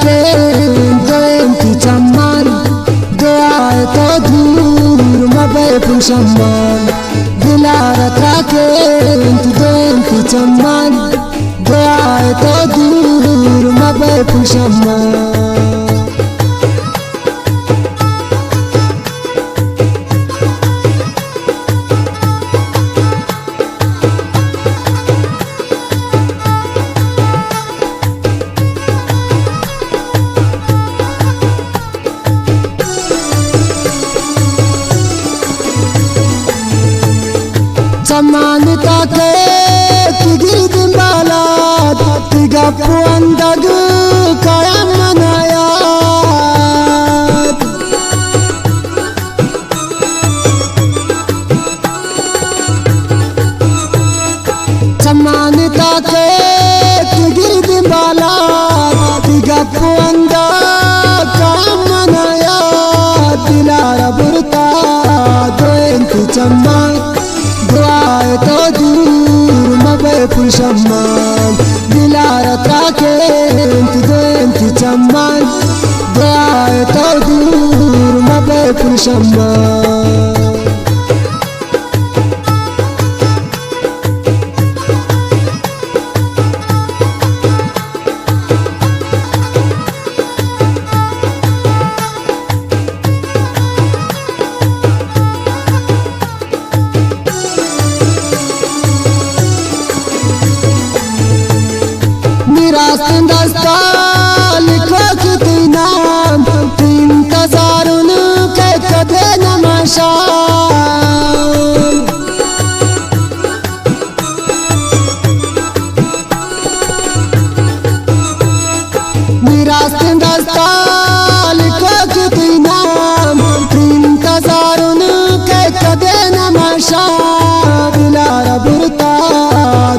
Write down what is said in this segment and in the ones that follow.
تراکینت دوئیں تئی چمان، دعا ءَ تو دور مبئے پشمان۔ دل ءَ را تراکینت دوئیں تئی چمان، دعا ءَ تو دور مبئے پشمان۔ چمان تاکے تئی گردن بالاد، تئی گپ ءُ اندگ کایا من ءَ یاد۔ چمان تاکے تئی گردن بالاد، تئی گپ ءُ اندگ کایا من ءَ یاد۔ دل ءَ را برتا دوئیں تئی چمان، دعا ءَ تو دور مبئے پشمان۔ دل ءَ را تراکینت دوئیں تئی چمان، دعا ءَ تو دور مبئے پشمان۔ نی راستیں دست ءَ لکوک تئی نام، تئی انتظار ءَ نوں کہ کدے نمشان۔ نی راستیں دست ءَ لکوک تئی نام، تئی انتظار ءَ نوں کہ کدے نمشان۔ دل ءَ را برتا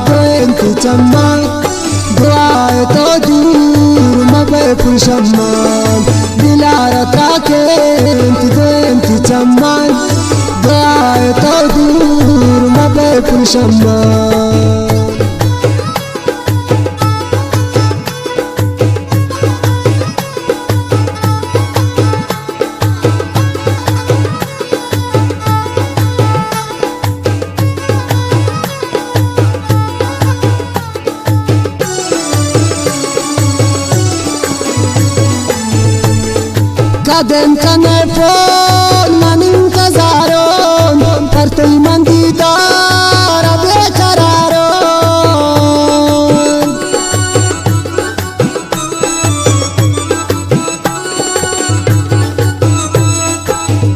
دوئیں تئی چمان، دعا ءَ تو دور مبئے پشمان۔ دل ءَ را تراکینت دوئیں تئی چمان، دعا ءَ تو دور مبئے پشمان۔ کدیں کنے فون من انتظارون، پر تئی من دیدار ءَ بے قرارون۔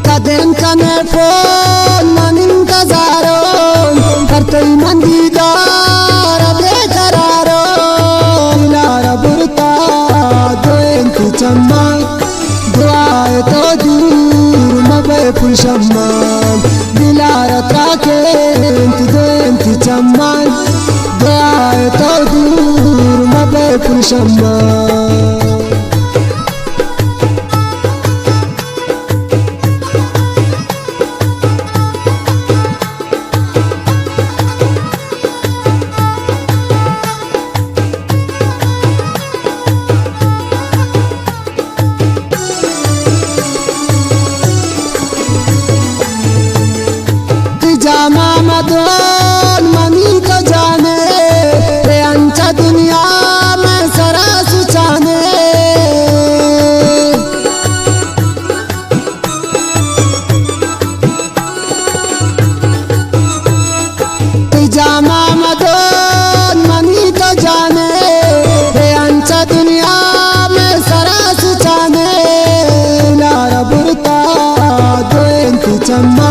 کدیں کنے فون من انتظارون، پر تئی من دیدار ءَ بے قرارون۔ دل ءَ را برتا دوئیں تئی چمان، دعا ءَ تو دور مبئے پشمان۔ دل ءَ را تراکینت دوئیں تئی چمان، دعا ءَ تو دور مبئے پشمان۔ تئی جام ءَ مدون منی تو جانے، اے انچا دنیا مئے سرا سچانے۔ تئی جام ءَ مدون منی تو جانے، اے انچا دنیا مئے سرا سچانے۔ دل ءَ را برتا دوئیں تئی چمان،